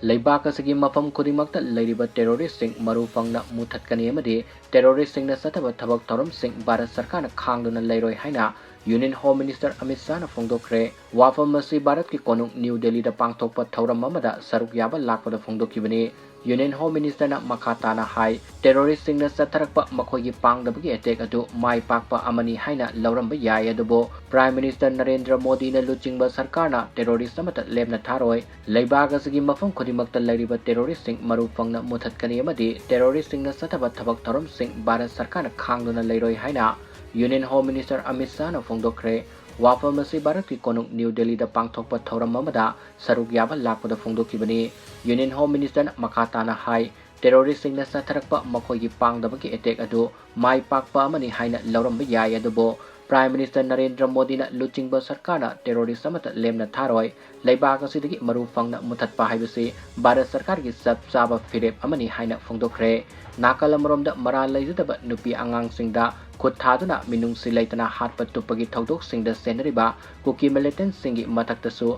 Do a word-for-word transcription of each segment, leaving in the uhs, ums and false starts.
ꯂꯩꯕꯥꯛ ꯑꯁꯤꯒꯤ ꯃꯐꯝ ꯈꯨꯗꯤꯡꯃꯛꯇ ꯂꯩꯔꯤꯕ terroristꯁꯤꯡ ꯃꯔꯨ ꯐꯪꯅ ꯃꯨꯊꯠꯀꯅꯤ ꯑꯃꯗꯤ terroristꯁꯤꯡꯅ ꯆꯠꯊꯕ ꯊꯕꯛ ꯊꯧꯔꯝꯁꯤꯡ ꯚꯥꯔꯠ ꯁꯔꯀꯥꯔꯅ ꯈꯥꯡꯗꯨꯅ ꯂꯩꯔꯣꯏ ꯍꯥꯏꯅ Union Home Minister ꯑꯃꯤꯠ ꯁꯥꯍꯅ ꯐꯣꯡꯗꯣꯛꯈ꯭ꯔꯦ꯫ ꯋꯥꯐꯝ ꯑꯁꯤ ꯚꯥꯔꯠꯀꯤ ꯀꯣꯅꯨꯡ ꯅ꯭ꯌꯨ ꯗꯦꯜꯂꯤꯗ ꯄꯥꯡꯊꯣꯛꯄ ꯊꯧꯔꯝ ꯑꯃꯗ ꯁꯔꯨꯛ ꯌꯥꯕ ꯂꯥꯛꯄꯗ ꯐꯣꯡꯗꯣꯛꯈꯤꯕꯅꯤ꯫ Union Home Ministerꯅ ꯃꯈꯥ ꯇꯥꯅ ꯍꯥꯏ, terroristꯁꯤꯡꯅ ꯆꯠꯊꯔꯛꯄ ꯃꯈꯣꯏꯒꯤ ꯄꯥꯡꯗꯕꯒꯤ attack ꯑꯗꯨ ꯃꯥꯏ ꯄꯥꯛꯄ ꯑꯃꯅꯤ ꯍꯥꯏꯅ ꯂꯧꯔꯝꯕ ꯌꯥꯏ, ꯑꯗꯨꯕꯨ Prime Minister ꯅꯔꯦꯟꯗ꯭ꯔ ꯃꯣꯗꯤꯅ ꯂꯨꯆꯤꯡꯕ ꯁꯔꯀꯥꯔꯅ terrorist ꯑꯃꯠꯇ ꯂꯦꯝꯅ ꯊꯥꯔꯣꯏ꯫ ꯂꯩꯕꯥꯛ ꯑꯁꯤꯒꯤ ꯃꯐꯝ ꯈꯨꯗꯤꯡꯃꯛꯇ ꯂꯩꯔꯤꯕ terroristꯁꯤꯡ ꯃꯔꯨ ꯐꯪꯅ ꯃꯨꯊꯠꯀꯅꯤ ꯑꯃꯗꯤ terroristꯁꯤꯡꯅ ꯆꯠꯊꯕ ꯊꯕꯛ ꯊꯧꯔꯝꯁꯤꯡ ꯚꯥꯔꯠ ꯁꯔꯀꯥꯔꯅ ꯈꯥꯡꯗꯨꯅ ꯂꯩꯔꯣꯏ ꯍꯥꯏꯅ Union Home Minister ꯑꯃꯤꯠ ꯁꯥꯍꯅ ꯐꯣꯡꯗꯣꯛꯈ꯭ꯔꯦ꯫ ꯋꯥꯐꯝ ꯑꯁꯤ ꯚꯥꯔꯠꯀꯤ ꯀꯣꯅꯨꯡ ꯅ꯭ꯌꯨ ꯗꯦꯜꯂꯤꯗ ꯄꯥꯡꯊꯣꯛꯄ ꯊꯧꯔꯝ ꯑꯃꯗ ꯁꯔꯨꯛ ꯌꯥꯕ ꯂꯥꯛꯄꯗ ꯐꯣꯡꯗꯣꯛꯈꯤꯕꯅꯤ꯫ Union Home Ministerꯅ ꯃꯈꯥ ꯇꯥꯅ ꯍꯥꯏ, terroristꯁꯤꯡꯅ ꯆꯠꯊꯔꯛꯄ ꯃꯈꯣꯏꯒꯤ ꯄꯥꯡꯗꯕꯒꯤ attack ꯑꯗꯨ ꯃꯥꯏ ꯄꯥꯛꯄ ꯑꯃꯅꯤ ꯍꯥꯏꯅ ꯂꯧꯔꯝꯕ ꯌꯥꯏ, ꯑꯗꯨꯕꯨ Prime Minister ꯅꯔꯦꯟꯗ꯭ꯔ ꯃꯣꯗꯤꯅ ꯂꯨꯆꯤꯡꯕ ꯁꯔꯀꯥꯔꯅ terrorist ꯑꯃꯠꯇ ꯂꯦꯝꯅ ꯊꯥꯔꯣꯏ꯫ ꯂꯩꯕꯥꯛ ꯑꯁꯤꯗꯒꯤ ꯃꯔꯨ ꯐꯪꯅ ꯃꯨꯊꯠꯄ ꯍꯥꯏꯕꯁꯤ ꯚꯥꯔꯠ ꯁꯔꯀꯥꯔꯒꯤ ꯆꯞ ꯆꯥꯕ ꯐꯤꯔꯦꯞ ꯑꯃꯅꯤ ꯍꯥꯏꯅ ꯐꯣꯡꯗꯣꯛꯈ꯭ꯔꯦ꯫ ꯅꯥꯀꯜ ꯑꯃꯔꯣꯝꯗ ꯃꯔꯥꯜ ꯂꯩꯖꯗꯕ ꯅꯨꯄꯤ ꯑꯉꯥꯡꯁꯤꯡꯗ ꯈꯨꯠ ꯊꯥꯗꯨꯅ ꯃꯤꯅꯨꯡꯁꯤ ꯂꯩꯇꯅ ꯍꯥꯠꯄ ꯇꯨꯞꯄꯒꯤ ꯊꯧꯗꯣꯛꯁꯤꯡꯗ ꯁꯦꯟꯅꯔꯤꯕ ꯀꯨꯀꯤ militantꯁꯤꯡꯒꯤ ꯃꯊꯛꯇꯁꯨ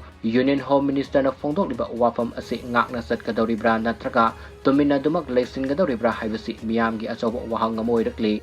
Union Home Ministerꯅ ꯐꯣꯡꯗꯣꯛꯂꯤꯕ ꯋꯥꯐꯝ ꯑꯁꯤ ꯉꯥꯛꯅ ꯆꯠꯀꯗꯧꯔꯤꯕ꯭ꯔꯥ ꯅꯠꯇ꯭ꯔꯒ ꯇꯨꯃꯤꯟ ꯑꯗꯨꯃꯛ ꯂꯩꯁꯤꯟꯒꯗꯧꯔꯤꯕ꯭ꯔꯥ ꯍꯥꯏꯕꯁꯤ ꯃꯤꯌꯥꯝꯒꯤ ꯑꯆꯧꯕ ꯋꯥꯍꯪ ꯑꯃ ꯑꯣꯏꯔꯛꯂꯤ꯫